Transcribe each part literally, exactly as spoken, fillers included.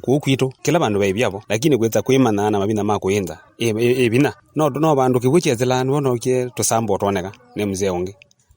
kũu kwitũ, kĩla vandũ ve ĩvia vo, lakini kwĩsa kwĩmanya na mavinya ma kũĩnza ĩ, ĩ, ĩ vinya. No, no vandũ kĩw'ũ kyethelaa nĩvo nokie tũsambo twoneka nĩ mzee ũngĩ.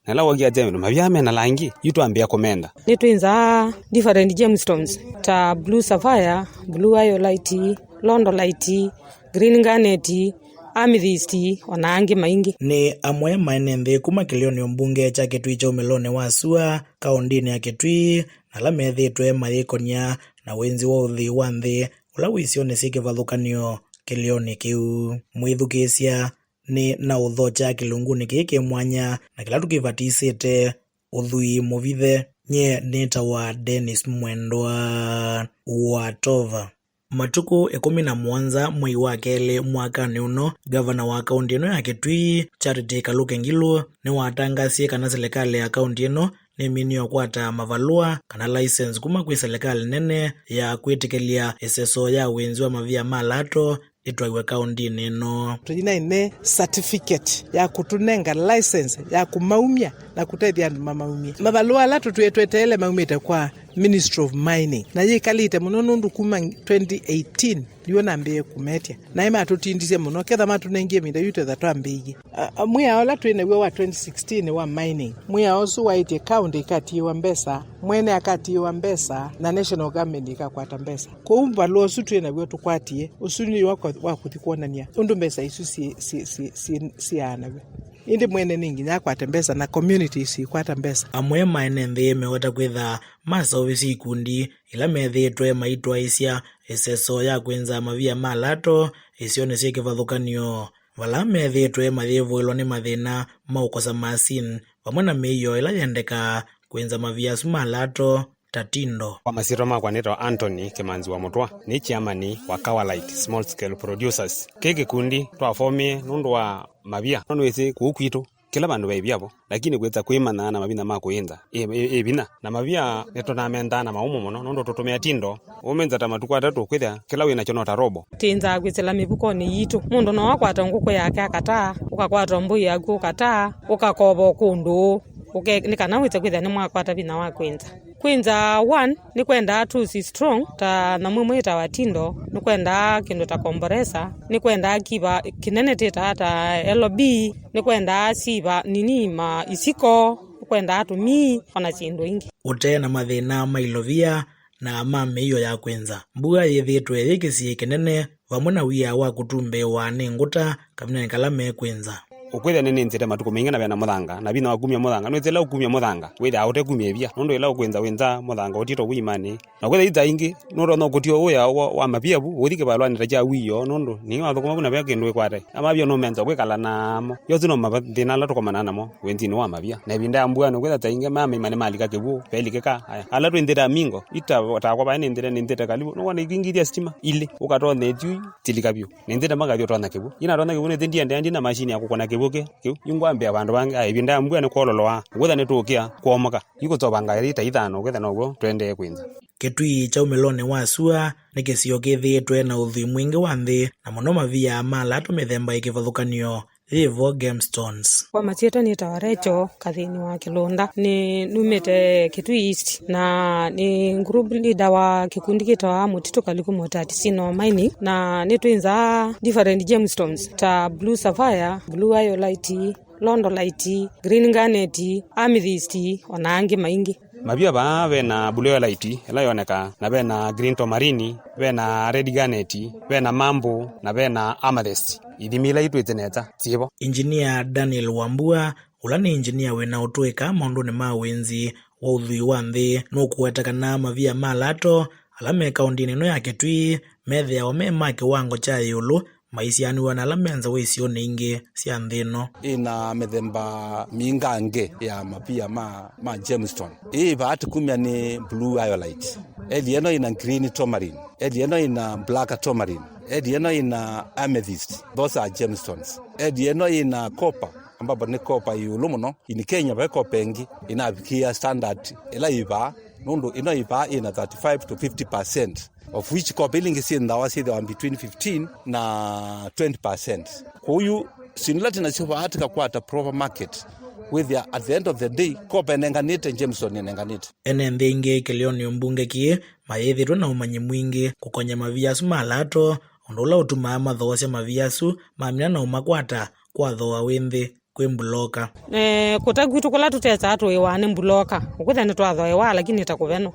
Na ĩla wokie ate andũ mavia me na langi, yu twambĩa kũmenda. Nĩtwĩnzaa different gemstones ta blue sapphire, blue iolite, rhodolite, green garnet, amethyst, o na angĩ maingĩ. Nĩ amwe ma ene nthĩ kuma kĩlĩonĩ mbunge kya Kĩtui kya umĩlonĩ wa sua kaũndĩnĩ ya Kĩtui, na ala methĩĩtwe mayĩkonya na wĩnzi wa ũthwii wa nthĩ ũla wĩ isionĩ syĩ kĩvathũkany'o kĩlĩonĩ kĩu. Mwĩthukĩĩsya, nĩ na ũthokya kĩlungunĩ kĩĩ kĩ mwanya na kĩla tũkĩvatisĩte ũthwii mũvithe. Nyie nĩtawa Dennis Mwendwa wa Tova. Matukũ ĩkũmi na mũonza mwei wa kelĩ mwakanĩ ũno, ngavana wa kaũntĩ ĩno ya Kĩtui, Charity Kaluke Ngilu, nĩwatangasie kana silikalĩ ya kaũntĩ ĩno nĩminie ũkwata mavalũa kana license kuma kwĩ silikalĩ nene ya kwĩtĩkĩlya ĩseso ya wĩnzi wa mavia ma lato ĩtwaiwe kaũntĩnĩ ĩno. Tũinaine certificate ya kũtũnenga license ya kũmaumya na kũtethya andũ mamaumye. Mavalũa ala tũtwĩe tweteele maumĩte kwa Ministry of Mining, na yĩkalĩte mũno nũndũ kuma twenty eighteen nĩw'o nambĩĩe kũmetya, naĩ matũtindisye mũno. Ketha matũnengie ĩvinda yu twetha twambĩĩie. A, a, mwĩao ũla twĩ naw'o wa twenty sixteen wa mining, mwĩao ũsu waĩtye county ĩkatiĩwa mbesa, mwene akatiĩwa mbesa, na national government ĩkakwata mbesa. Kwoou valũa ũsu twĩ naw'o tũkwatie, ũsu nĩ wa kũ-, wa kũthi kwonany'a ũndũ mbesa isu syĩ-, syĩ-, syĩ-, syĩ-, syaanaw'a. Ĩndĩ mwene nĩ nginya akwate mbesa na community isu ikwata mbesa. Amwe ma ene nthĩ meweta kwĩtha maseũvĩsye ikundi ila methĩĩtwe maitwaĩsya ĩseso ya kwĩnza mavia ma lato isionĩ syĩ kĩvathũkany'o, vala methĩĩtwe mayĩvũĩlwa nĩ mathĩna ma ũkosa masini vamwe na mĩio ĩla yendekaa kwĩnza mavia asu ma lato ta tindo. Kwa masyĩtwa makwa nĩtawa Anthony Kĩmanzi wa Mũtwa, nĩ chairman wa Kawalite Small Scale Producers. Kĩ kĩkundi twafomie nũndũ wa mavia, no nĩwĩsĩ kũu kwitũ kĩla vandũ ve ĩvia vo, lakini kwĩsa kwĩmanya na mavinya ma kũĩnza ĩ, ĩ, ĩ vinya. Na mavia nĩtũnamendaa na maũmũ mũno nũndũ tũtũmĩa tindo. Ũmĩnza ta matukũ atatũ kwĩthĩa kĩla wĩ nakyo no ta robo. Tĩnzaa kwĩsĩla mĩvukonĩ yitũ. Mũndũ no akwata ngũkũ yake akataa, ũkakwata mbũi yaku ũkataa, ũkakova o kũndũ ũke-, nĩ kana wĩse kwĩthĩa nĩmwakwata vinya wa kwĩnza. Kwĩnza one, nĩkwendaa tools strong, ta nyamũ ĩmwe ĩtawa tindo, nĩkwendaa kĩndũ ta komboresa, nĩkwendaa kiva kĩnene tĩtaa ta L B, nĩkwendaa siva nini ma isiko, nĩkwendaa tũmii, ona syĩndũ ingĩ. Ũtee na mathĩna ma ilovia na ma mĩio ya kwĩnza, mbua yĩthĩĩtwe yĩ kĩsiĩĩ kĩnene vamwe na wia wa kũtumbĩĩwa nĩ ngũta kavindanĩ kala mekwĩnza. Ũkwĩthĩa nĩnĩnzĩte matukũ maingĩ na vena mũthanga, na vinya wa kumya mũthanga, nĩwĩsĩ ĩla ũkumya mũthanga, wĩthĩaa ũtekumya ĩvia, nũndũ ĩla ũkwĩnza wĩnza mũthanga ũtito ũimanĩ. Na kwĩthĩa ita ingĩ, nũndũ no kũtio wĩa wa, wa mavia vu, ũthi kĩvalũanĩ ta kya wĩoo, nũndũ nĩ wathũkũma vu na ve kĩndũ wĩkwate. Amavia nũmenza kwĩkala namo. Yosu no mathĩna ala tũkomana namo wĩnzinĩ wa mavia. Na ĩvinda ya mbua nũkwĩthĩa ta ingĩ, mama imane malika kĩw'ũ, velikĩka, aya. Ala twĩnzĩte Amingo, ita takwa vae nĩnzĩte, nĩnzĩte kalivu, nũkwona ikingithia sitima, ilĩ, ũkatonya ĩtyu, tilika vyũ. Nĩnzĩte makathi ũtonya kĩw'ũ. Inatonya kĩw'ũ nĩthĩ ndiendea ndina mashini ya kũkũna kĩw'ũ kĩ, kĩu. Ingwambĩa vandũ vangĩ, a, ĩvinda ya mbua nĩ kwololoa. Kwĩtha nĩtũũkĩa kwomoka. Ikũtova ngai ta ithano, kwĩtha now'o tũendee kwĩnza. Kĩtui kya umĩlonĩ wa sua nĩ kĩsio kĩthĩĩtwe na ũthwii mwingĩ wa nthĩ, na mũno mavia ma lato mĩthemba ĩ kĩvathũkany'o yĩvo gemstones. Kwa masyĩtwa nĩtawa Recho Kathĩni wa Kĩlũnda. Nĩ numĩte Kitui East na nĩ group leader wa kĩkundi kĩtawa Mũtitũ Kaliku Motati Sino Mining, na nĩtwĩnzaa different gemstones ta blue sapphire, blue iolite, rhodolite, green garnet, amethyst, o na angĩ maingĩ. Mavia vaa vena blue iolite ĩla yonekaa, na vena green tourmaline, vena red garnet, vena marble, na vena amethyst. Ithimi ila itwĩte nesa syĩvo. Engineer Daniel Wambua, ũla nĩ engineer wĩna ũtũĩka maũndũnĩ ma wĩnzi wa ũthwii wa nthĩ, nũkũweta kana mavia ma lato ala me kaũndĩnĩ ĩno ya Kĩtui methĩawa me ma kĩwango kya ĩũlũ maisianĩw'a na ala me nzaũ isionĩ ingĩ sya nthĩ ĩno. Ĩna mĩthemba mingangĩ ya mavia ma, ma gemstone. Ĩĩ vaa tũkumya nĩ blue iolite. Ethĩ ĩno ĩna green tourmaline. Ethĩ ĩno ĩna black tourmaline. Ethĩ ĩno ĩna amethyst. Those are gemstones. Ethĩ ĩno ĩna copper, ambapo nĩ copper ĩũlũ mũno. In Kenya, ve copper ĩngĩ ĩnavikĩa standard ĩla ĩvaa, nũndũ ĩno ĩvaa ĩna thirty-five to fifty percent. Of which copper ila ingĩ syĩnthawa syĩthĩwa between fifteen na twenty percent. Kwoou syĩndũ ila twĩ nasyo vaa tikakwata proper market, Wĩthĩa at the end of the day, COP ĩnenganĩte, Jamestown ĩnenganĩte. Ene nthĩ ingĩ kĩlĩonĩ mbunge kĩĩ mayĩthĩtwe na ũmanyi mwingĩ kũkony'a mavia asu ma lato, ũndũ ũla ũtumaa mathoosya mavia asu mamina na ũmakwata kwa thooa wĩ nthĩ kwĩ mbuloka. Eh, kũta kwitũ kũla tũtesaa tũĩwaa nĩ mbuloka, ũkwĩthĩa nĩtwathoewa, lakini ta kũvenwa.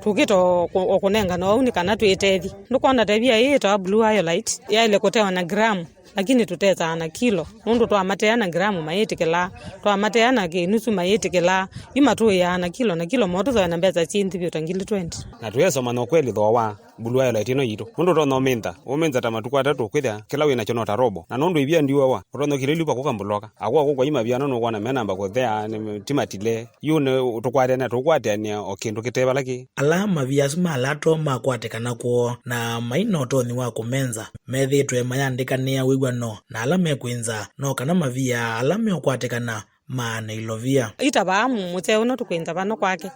Tũkĩta o kũ-, o kũnengana ũu nĩ kana twĩtethi. Ndũkwona tavia ĩĩ ĩtawa blue iolite, yaĩle kũtewa na gramu, lakini tũtesaa na kilo, nũndũ twamatea na gramu mayĩtĩkĩlaa, twamatea na kĩnusu mayĩtĩkĩlaa, yu matũĩaa na kilo, na kilo motũthoya na mbesa syĩ nthĩ vyũ ta ngili twenty. Na tũyesoma na ũkweli thooa wa blue iolite ĩno yitũ. Nũndũ ũtonya ũmĩntha, ũmĩntha ta matukũ atatũ, ũkwĩthĩa kĩla wĩ nakyo no ta robo. Na nũndũ ĩvia ndiũawa, ũtonya ũkĩlĩlyu pakũka mbuloka. Akw'a kũkwa yu mavia no nũkwona menamba kũthea, nĩ, ti matile. Yu nĩ tũkwatanĩa, tũkwatanĩa o kĩndũ kĩte vala kĩ. Ala mavia asu ma lato makwatĩkana kwoo na mai na ũtonyi wa kũmenza, methĩĩtwe mayandĩkanĩa wĩw'ano na ala mekwĩnza, no kana mavia ala meũkwatĩkana maane ilovia. Ita vaa mũseo ũno tũkwĩnza vano kwake.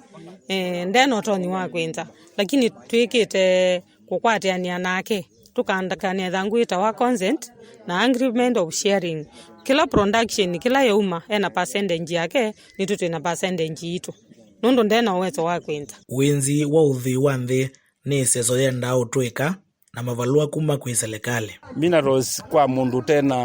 Eh, ndena ũtonyi wa kwĩnza, lakini twĩkĩte kũkwatĩanĩa nake, tũkandakanĩa ĩthangũ ĩtawa consent na agreement of sharing. Kĩla production, kĩla yauma, ena percentage yake, nitũ twĩ na percentage yitũ, nũndũ ndena ũwezo wa kwĩnza. Wĩnzi wa ũthwii wa nthĩ nĩ ĩseso yendaa ũtũĩka na mavalũa kuma kwĩ selekalĩ. Minerals kwa mũndũ ũte na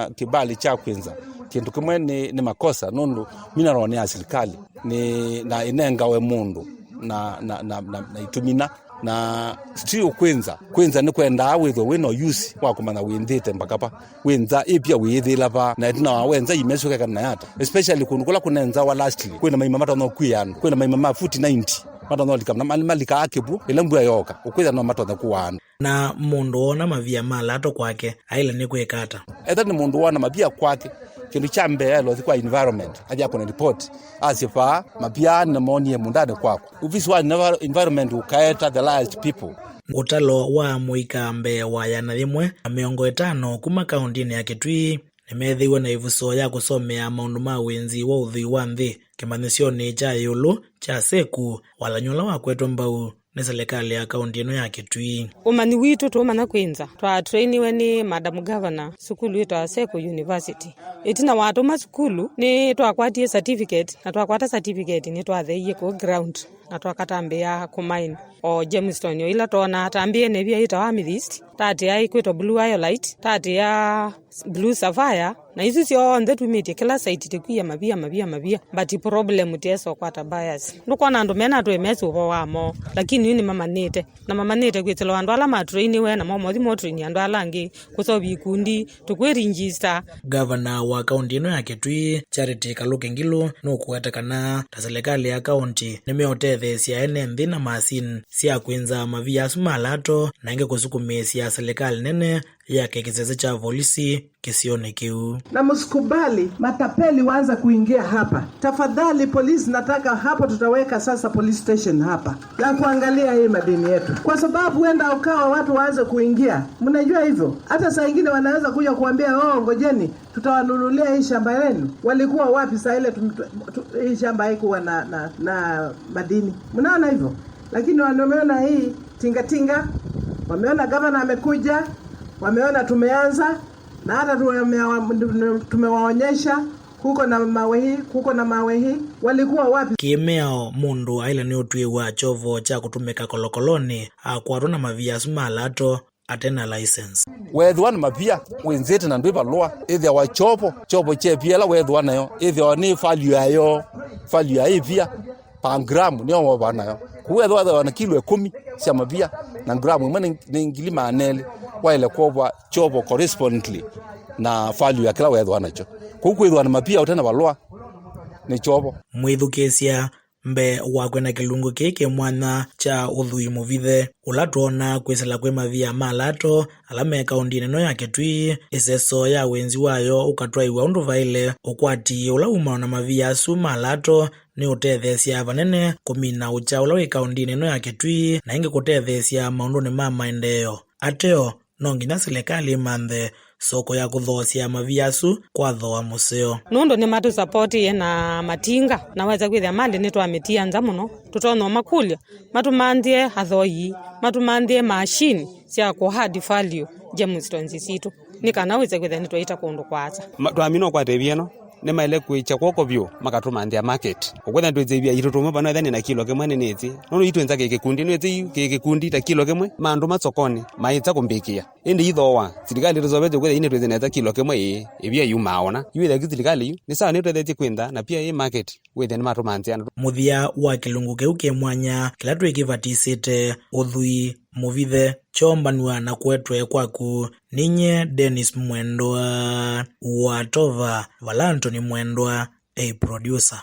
kĩbalĩ kya kwĩnza kĩndũ kĩmwe nĩ, nĩ makosa, nũndũ mineral nĩ ya silikalĩ, nĩ, na ĩnengawe mũndũ na, na, na, na, na itumi na, na still kwĩnza. Kwĩnza nĩ kwendaa wĩthwe wĩ na ũyusi wa kũmanya wĩnzĩte mpaka pa wĩnza ĩpia wĩyĩthĩla pa, na ĩtina wa wenza imesũkeka na yata, especially kũndũ kũla kũnenzawa lastly, kwĩna maima matonya kwia andũ, kwĩna maima ma futi ninety matonya lika, na mali malikaa kĩw'ũ ĩla mbua yoka, ũkwĩtha no matonya kũwa andũ. Na mũndũ woona mavia ma lato kwake aĩle nĩ kwĩka ata? Ethĩwa nĩ mũndũ woona mavia kwake, kĩndũ kya mbee aĩle ũthi kwa environment, athi akũne report, asye vaa mavia nĩnamoonie mũndanĩ kwaku. Ofisi wa envi-, environment ũkaeta the liaised people. Ũtalo wa mũika mbee wa ĩana yĩmwe na mĩongo ĩtano kuma kaũntĩnĩ ya Kitui nĩmeethĩiwe na ĩvuso ya kũsomea maũndũ ma wĩnzi wa ũthwii wa nthĩ kĩmanyĩsyonĩ kya ĩũlũ kya seku, walany'o ũla wakwetwe mbau nĩ selekalĩ ya kaũntĩ ĩno ya Kitui. Ũmanyi witũ tũũmanya kwĩnza, twatrainiwe nĩ Madam Governor sukulu ĩtawa Seku University. Ĩtina wa tũma sukulu, nĩ twakwatie certificate, na twakwata certificate nĩ twatheie kũu ground, na twakatambĩa kũmine o gemstone o ila twonaa. Tambĩe nĩ via ĩtawa amethyst, tatĩa ĩkwĩtwa blue iolite, tatĩa blue sapphire, na isu syonthe tumĩtye kĩla site tĩkwia mavia, mavia, mavia, but problem tiesa ũkwata buyers. Ndũkwona andũ mena twĩ mesi ũvoo wamo, lakini yu nĩmamanyĩte, na mamanyĩte kwĩsĩla andũ ala matrainiwe, na momothi motraini andũ ala angĩ, kũseũvya ikundi, tũkwĩ register. Gavana wa kaũntĩ ĩno ya Kitui, Charity Kaluki Ngilu, nũkũweta kana ta selekalĩ ya kaũntĩ nĩmeũtetheesya ene nthĩ na masini sya kwĩnza mavia asu ma lato, na ĩngĩ kũsukumĩĩsya selekalĩ nene yake kĩsese kya volisi kĩsionĩ kĩu. Na msikubali matapeli waanze kuingia hapa. Tafadhali polisi, nataka hapo tutaweka sasa police station hapa ya kuangalia hii madini yetu. Kwa sababu huenda ukawa watu waanze kuingia. Mnajua hivyo. Hata saa ingine wanaweza kuja kuambia, "Oh, ngojeni, tutawanunulia hii shamba yenu." Walikuwa wapi saa ile tum-, tu-, tu-, hii shamba haikuwa na, na, na madini? Mnaona hivyo? Lakini wameona hii tingatinga, wameona gavana amekuja, wameona tumeanza, na hata tumewa-, tumewaonyesha, kuko na mawe hii, kuko na mawe hii. Walikuwa wapi? Kĩmĩao, mũndũ aĩle nĩ ũtw'ĩĩw'a kyovo kya kũtũmĩka kolokolonĩ akwatwa na mavia asu ma lato ate na license. Weethĩwa nĩ mavia wĩnzĩte na ndwĩ valũa, ĩthĩawa kyovo, kyovo kya ĩvia ĩla weethĩwa nayo ĩthĩawa nĩ value yayo, value ya ĩvia per gram nĩyo wovaa nayo. Kũu weethĩwa, weethĩwa na kilo ĩkũmi sya mavia na gram ĩmwe nĩ, nĩ ngili maana elĩ, waĩle kwovwa kyovo correspondingly na value ya kĩla weethĩwa nakyo. Kũu kwĩthĩwa na mavia ũte na valũa nĩ kyovo. Mwĩthukĩĩsya, mbee wa kwenda kĩlungu kĩĩ kĩ mwanya kya ũthwii mũvithe, ũla twoona kwĩsĩla kwĩ mavia ma lato ala me kaũntĩnĩ ĩno ya Kitui, ĩseso ya wĩnzi wayo ũkatwaĩw'a ũndũ vaĩle, ũkwati ũla wumawa na mavia asu ma lato nĩũtetheesya vanene kũmina ũkya ũla wĩ kaũntĩnĩ ĩno ya Kitui, na ĩngĩ kũtetheesya maũndũnĩ ma maendeeo. Ateo, no nginya silikalĩ ĩmanthe soko ya kũthoosya mavia asu kwa thooa mũseo. Nũndũ nĩmatũsapotĩe na matinga, na wesa kwĩthĩa mali nĩtwamĩtia nza mũno, tũtonya ũmakũlya matũmanthĩe athooi, matũmanthĩe machine sya kũ add value gems twenty sitũ, nĩ kana wĩse kwĩthĩa nĩtwaita kũndũ kũasa. Ma-, twamina ũkwata ĩvia ĩno, nĩmaĩle kwĩkya kw'oko vyũ makatũmanthĩa market. Ũkwĩthĩa nĩtwĩsĩ ĩvia itũ tũmwe vano ethĩa nĩ na kilo kĩmwe nĩnĩsĩ. Nũndũ itwĩnza kĩ kĩkundi, nĩwĩsĩ yu kĩ kĩkundi ta kilo kĩmwe, maandũ ma sokoni maĩsa kũmbĩkĩa. Ĩndĩ ithooa, silikalĩ tũsovetye kwĩthĩa inĩ twĩsĩ nesa kilo kĩmwe ĩĩ, ĩvia yumaa ona. Yu ĩthĩa ki silikalĩ yu, nĩ sawa nĩtwethĩtye kwĩntha na pia ĩ market, wĩthĩa nĩmatũmanthĩa andũ. Mũthya wa kĩlungu kĩu kĩ mwanya kĩla twĩkĩvatisĩte ũthwii mũvithe, kyombanw'a na kũetwe kwaku. Ninyie Dennis Mwendwa wa Tova, vala Anthony Mwendwa e producer.